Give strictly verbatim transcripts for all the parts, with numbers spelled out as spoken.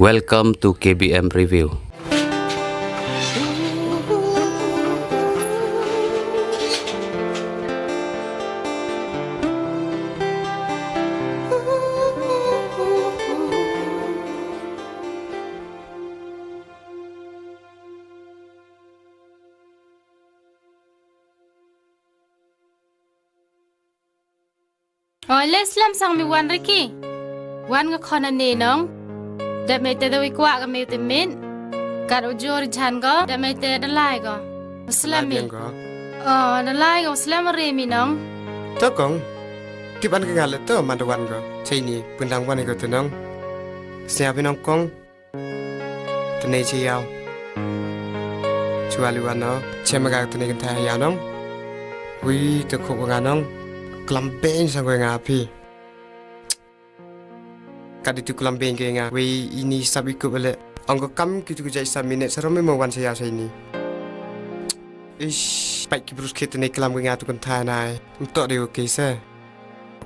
Welcome to K B M Review. Oi, le slem sang mi wan Ricky. Wan nga khon ani nong. Dep me te da wi kwah ka me te mit. Kat u jur jan ko, dep me te da lai ko. Slem mi. Lai ko. Oh, da lai ko, slem re mi nong. To kong. Tip an ka nga le to man da wan ko. Chei ni, pyndang wan ko te nong. Sñiaw phi nong kong. Tene chi yaw. Chwa li wan no. Chem ka tene kynthai yaw nong. Wi te khuk nga nong. Klam beiñ sang ko nga phi. Ka di tu klam beiñ ke nga. Wi ini sap i kup le. Ong ko kam ki tu ku jai sap minit sarom mo wan sa yaw sa ini. Ish, pait ki brus khit tene klam ke nga tu kynthai nai. Mtok de okay se.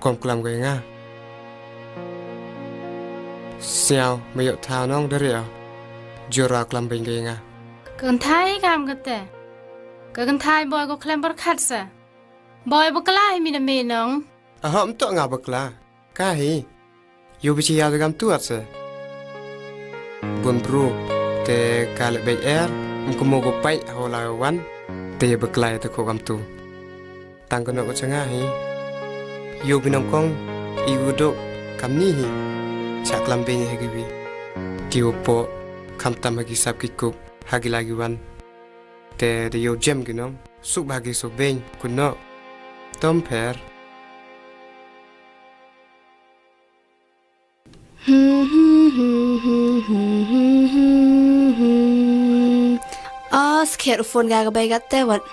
Kom klam ko ya nga. Sñiaw, me yoh thaw nong da re o. Jur wa klam beiñ ko ya nga. Kynthai kam kate. Ka kynthai boi ko khlem pyrkhat se. Boi bakla hi mi na me nong. Aha, mtok nga bakla. Ka hi. Yow bichi ya da kam tu at se. Bun bru. Te ka le beiñ er. Mkumo ko pait ho la wan. Te ya bakla ya te ko kam tu. Tang kano ko changa hi. Yow bi nong kong, i u dok, kam ni hi. Cha klam beiñ ha ki wi. Ki u po, kham tam ha ki sap ki kup, ha ki la ki wan. Te de yow jem ki nong, suk ba ki so beiñ, kuno. Tom pher. Os, kher u phone ka ka bai ka te wat.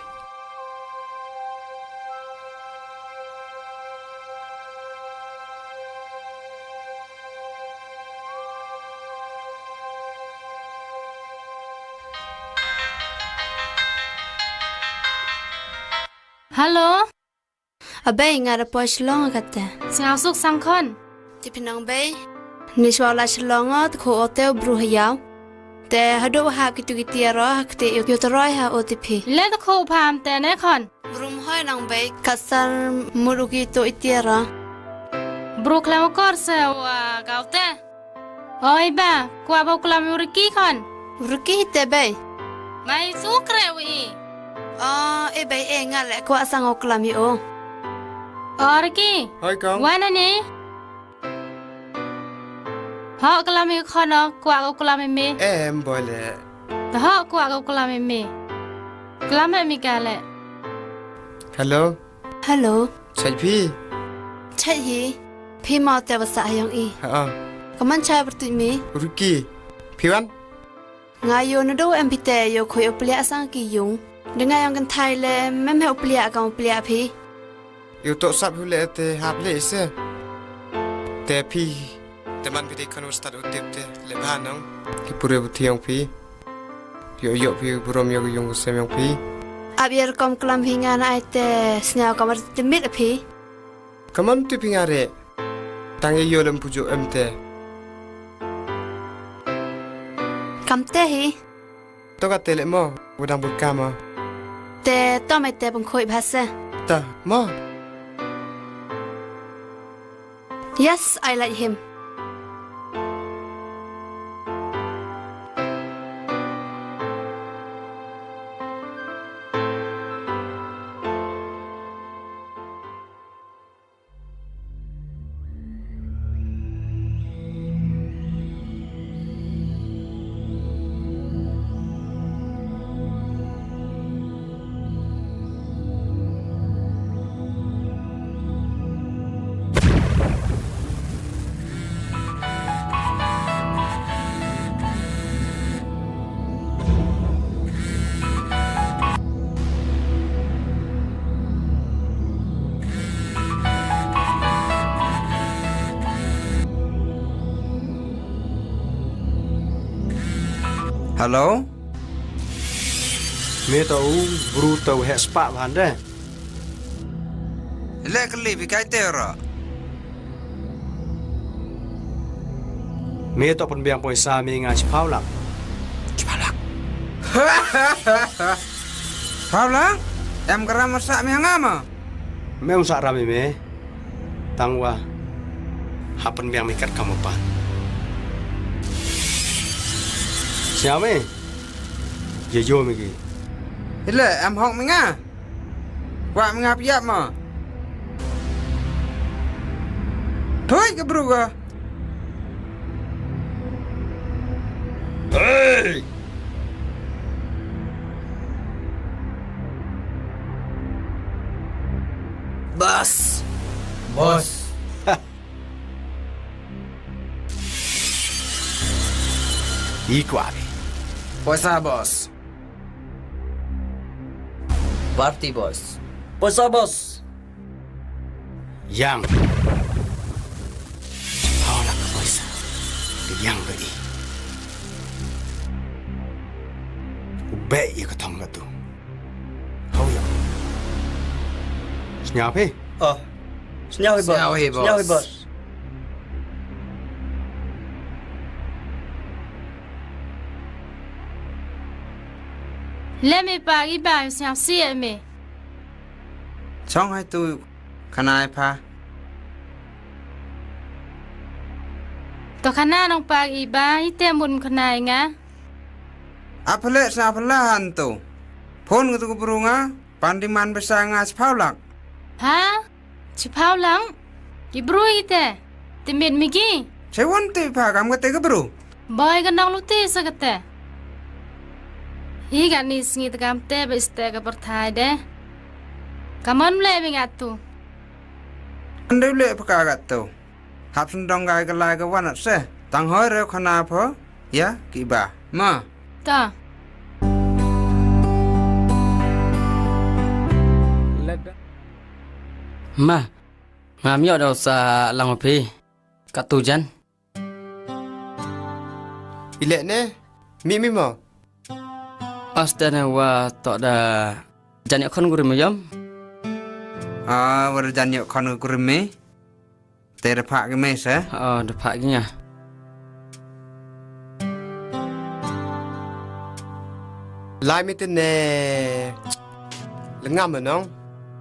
Hello? A bei, nga da poi Shillong kate. Sñiaw suk sang khon. Ti phi nong bei? Ni chwa la Shillong o, te kho o te u bru ha yaw. Te hadooh hap ki tu ki tiar o, ha kti yow, yow te roi ha o ti phi. Le te kho pham te ne khon. Bru mhoi nong bei, kat san mut u ki tu i tiar o. Bru klam u kor se wa kaw te. Oi ba, kwah ba u klam u Ricky khon. U Ricky te bei. Mai su kre wi. O, e bei e nga le kwah sang u klam i o. O Ricky. Hoi kong. Wan ani. Ho klam i khon o, kwah u klam i mi. Em boi le. Ta ho kwah u klam i mi. Klam i mi ka le. Hello. Hello. Chait phi? Chait hi. Phi mau te wa sah ha yong i. Ha. Ka man chai pyrtuit mi. Ricky. Phi wan? Nga yoh na do em phi te yoh khoi u pliah sang ki yung. Da nga yong kynthai le mem he u pliah ka u pliah phi. Yoh to sap hu le te hap le se. Te phi. Te man phi te khon u stad u tip te le bha nong. Ki pure bu thiang phi. Yoh yoh phi burom yoh yung sem yong phi. Ap yer kom klam phi nga na ai te sñiaw kamar te mit phi. Kamam te phi nga re. Tang ye yoh lem pujo em te. Kam te hi. To ka te le mo, wadang bud kama. Te to mai te pengkhoi bha se. Ta, mo. Yes, I like him. Hello? Me to u bru to heh spah bhan de. Le kali bi kai te ro. Me toh pynbiang poisa me nga chiphaw lak. Chiphaw lak. Chiphaw lak? Em ka ram sah me nga ma? Me ym sah ram i me. Tang wa hap pynbiang me kat kam u pan. Sñiaw me. Ya yo me ki. Ile em hok me nga. Kwah me nga piap ma. Thoi ka bru ka. Hey! Boss. Boss. I kwah bi. Poisa, boss. Party, boss. Poisa, boss. Yang. Chiphaw lak ka poisa. Ka yang ka i. U beh ya ka thong ka tu. Hau ya. Sñiaw phi? Oh. Sñiaw hi, boss. Sñiaw hi, boss. Sñiaw hi, boss. Le me pa i ba sñiaw si e me. Chong hai tu khana i pha. To khana nong pa i ba i te mun khana i nga. Apale sa apala han tu. Phone ka tu ka bru nga. Pan demand poisa nga chiphaw lak. Ha? Chiphaw lak? Ki bru i te. Te mit mi ki. Che won te pha kam ka te ka bru. Boi ka nong lu te sa ka te. Hi ka ni sngi te kam te ba iste ka pyrthai de. Ka mon le bi nga tu. Ande le pha ka tu. Hap sendong ka ka lai ka wan at se. Tang hoi re khana pho. Ya, ki ba. Ma. Ta. Ma. Ngam yoh da sa lang phi. Ka tu jan. Ile ne. Mi mi mo. Aste ne wa to da jan yoh khon kurim yom. Ah, wa da jan yoh khon kurim me. Te da phah ki me se? Oh, da phah ki nga. Lai mi te ne. Lengam nong.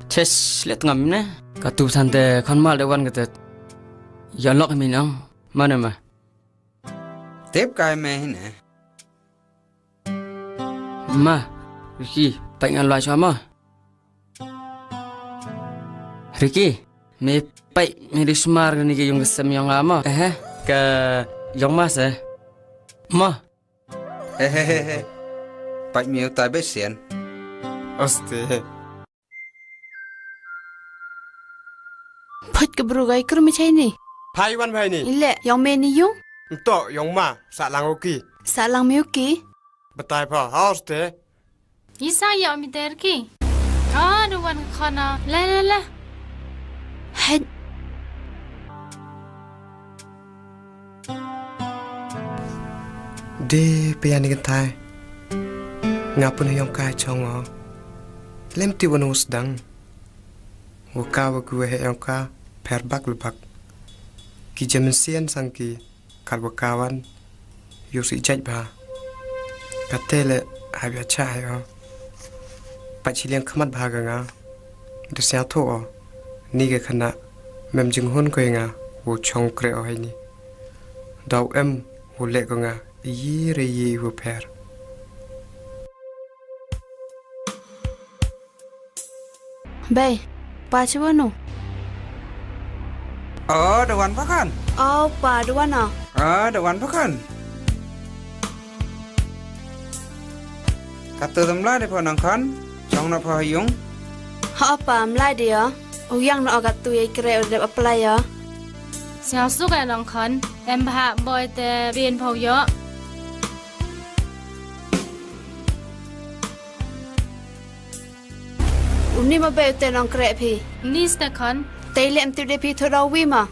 Ches, le tengam ne. Ka tu san te khon mal de wan ka te. Ya lok mi nong. Mana ma? Tip kai me hi ne. Ma, Ricky, pait ngan lua chwa ma. Ricky, me pait me di sumar ni ke yung ke sem yong ama. Eh, ke yong ma se. Ma. Hehehe. Pait me utai besian. Oste. Phut ka bru gai krum i chai ni. Phai wan phai ni. Ile, yong me ni yung? Nto, yong ma, sa lang u ki. Sa lang me u ki? Batai pha, haus te. Isa ya mi der ki. Ah, du wan khana. La, la, la. Hai. De pia ni kynthai. Nga pun yong ka chong o. Lem ti wan u sdang. Wa ka wa ki wa he yong ka pher bak le bak. Ki jamin sian sang ki kar wa ka wan. Yoh si jait bha. Ka te le ha bia cha hai o. Pat chi liang khmat bha ka nga. Da sia tho o. Ni ka khana mem jinghun ko nga. Wo chong kre o hai ni. Daw em wo le ko nga. Yi re yi wo pher. Bei, pa chi wa nu? O, da wan pa khan. O, pa, da wan o. O, da wan pa khan. Katu da mlai de pho nang khan. Chong na pho yung. Ha, pa, mlai de o. U yang na o katu ya i kre u dep apply o. Sñiaw suk e nang khan. Em bha boi te bin pho yo. Uni ma bei u te nong kreh phi. Ni ste khon. Te le em tip de phi thoda wi ma.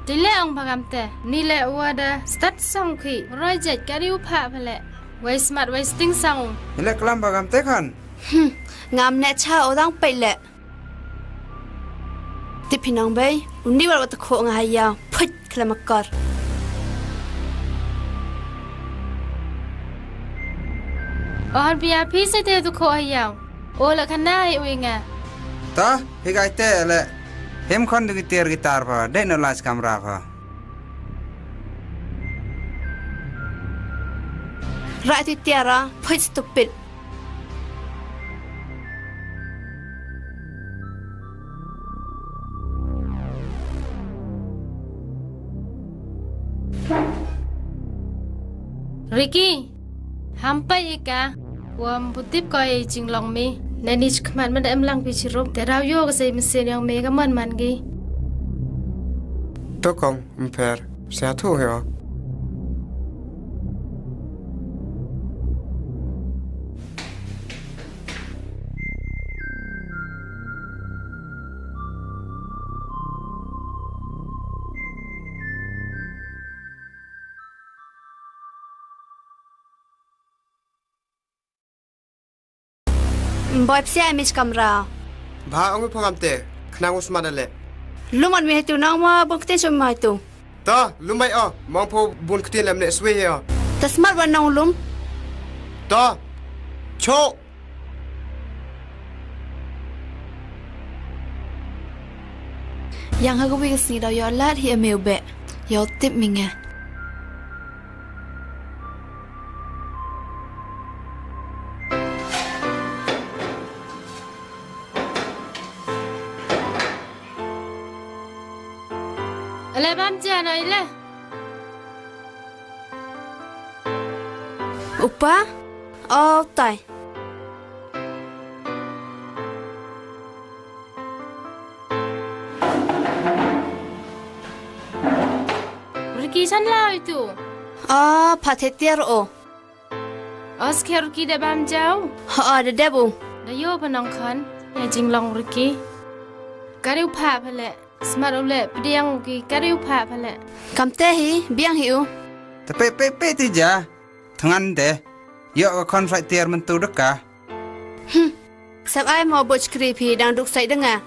Te le ong bagam te. Ni le wa da stad song khi. Roi jait kari u pha phale. Wei smat wei sting song. Ni le klam bagam te khon. Hmm. Ngam ne cha o dang pei le. Tip phi nong bei. Uni wa wa ta kho nga haya. Phuit. Khlem akor. Ohan pia phi se te tu kho ayau. O la khana hi ui nga. Ta, hi gai te le. Him khon du ki tiar guitar pha, de no lach kamra pha. Ra ti tiara, phuit stupid. Ricky, ham pai i ka, wa ym pu tip ko i jinglong mi, nani chi khmat man da em lang pi chi rup, te raw yo ka sei mynsiem yong mi ka man man ki. To kong, ym pher, sa thu hi o. Boi psia mi chi kamra. Bha ong pha ngam te, khnang u smat le. Lum an mi haitu nang ma bong kte chom ma haitu. Ta, lum mai o, mong pho bun ktin lem ne swi o. Ta smat wan nong lum. Ta, cho. Yang ha ka wi ka sngi daw yow lad hi ame u beh. Yow tip mi nga. Ale bam ja na ile. U pa? O tai. Ricky chan lai tu. A, pha the tiar o. Os kher ki da bam jau. Ha, da dep u. Da yoh pa nong khon. Ya jinglong Ricky. Kari u pha pha le. Smat u le, pdiang u ki, kari u pha pha le. Kam te hi, biang hi u. Te pe, pe, pe ti ja. Thngan te. Yoh ka khon flight tiar myntu daka. Hmm. Sap ai mo boch kri phi dang duk sai danga.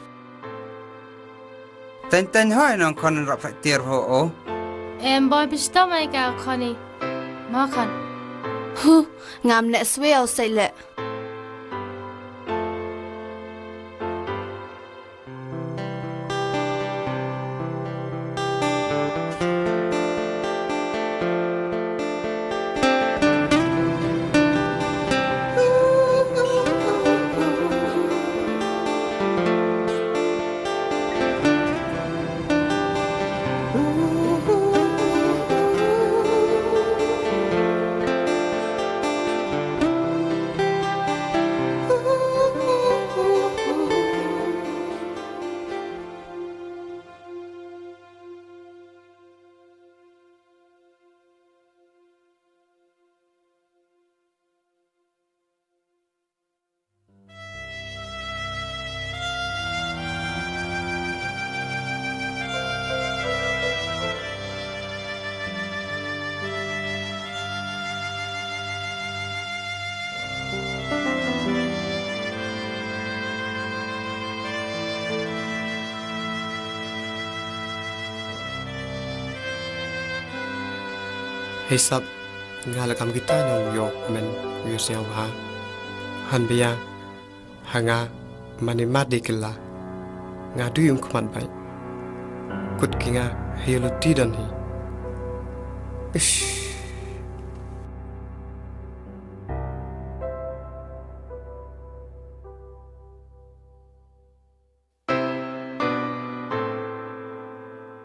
Teng teng hoi nong khon rap flight tiar ho o. Em boi pistol mai ka khon i. Ma khon. Hu, ngam ne swe au sai le. Hei sap, nga la kam kita nong yo men yo siang bha. Han bia, ha nga, mani mat di kila. Nga du yung khmat bai. Kut ki nga, hei lo ti don hi. Ish.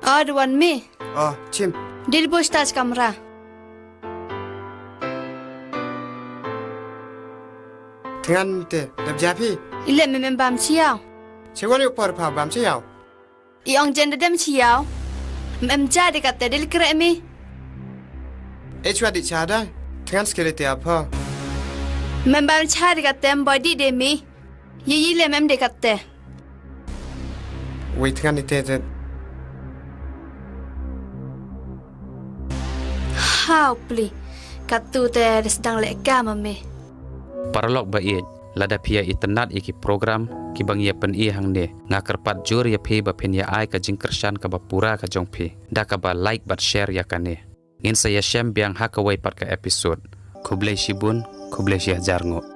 Ad wan mi. Oh, chim. Dil bus taj kamra. Thngan te, dap ja phi? Ile me mem bam chiaw. Che wan yo por pha bam chiaw. I ong jen da dem chiaw. Mem ja de katte dil kre mi. E chwa di cha da. Thngan skele te apha. Mem bam cha de katte em boi di de mi. Ye yi le mem de katte. Wei thngan i te te. Hau pli. Katu te da sdang le ka ma me. Paralok ba ïeit, lada phi ya i tynat i ki program ki bang ya pyn-i hangne, nga kyrpad jur ya phi ba phin ya ai ka jingkyrshan kaba pura ka jong phi da kaba like bad share ya kane. Ngin sa ya shem biang ha kawei pat ka episode. Khublei chiboon, khublei chi hajar ngooh.